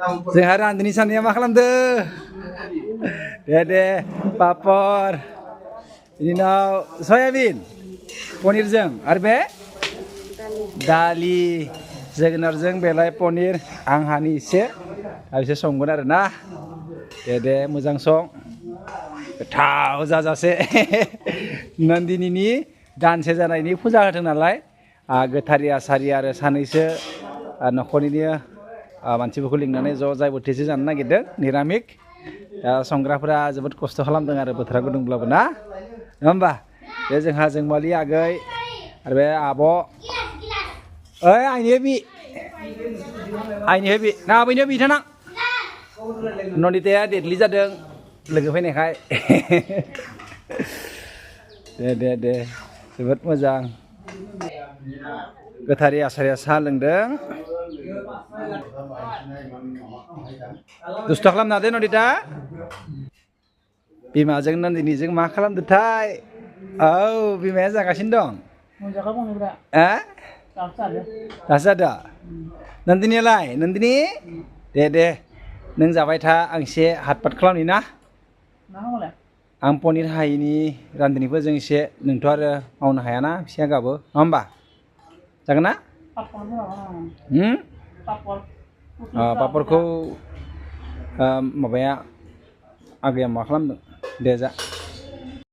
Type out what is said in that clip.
जोंहा रान्दिनि सानैया मा खालामदों दे पापर बिनि उनाव सयाबिन पनिरजों आरो बे दालि जोगोनारजों बेलाय पनिर आंहानि एसे आरो संगोन आरो ना दे मोजां सं गोथाव जाजासे नन्दिनीनि दानसे जानायनि फुजा होदों नालाय गोथारि आसारि आरो सानैसो न'खरनिनो मानसिफोरखौ लिंनानै ज' जाय बोथिसे जानो नागिरदों निरामिक संग्राफोरा जोबोद खस्थ' खालामदों आरो बोथोरा गुदुंब्लाबो ना नङा होमबा बे जोंहा जोंमालि आगै आरो बे आब' ओइ आइनि हेबि ना आबैनो बिथानां नन्दिताया देदलि जादों लोगो फैनायखाय दे जोबोद मोजां गोथारि आसारिया साहा लोंदों दुस्थ' खालामना दे नन्दिता बिमाजों नन्दिनीजों मा खालामदोंथाय औ बिमाया जागासिनो दं दासो जादों नन्दिनीयालाय नन्दिनी दे नों जाबाय था आं एसे हाथ खालामनि ना आं पनिर हायिनि रान्दिनिखौ जों एसे नोंथ' आरो मावनो हायाना फिसाया गाबो नङा होमबा जागोन ना पापरखौ माबाया आगैया मा खालामदों दे जा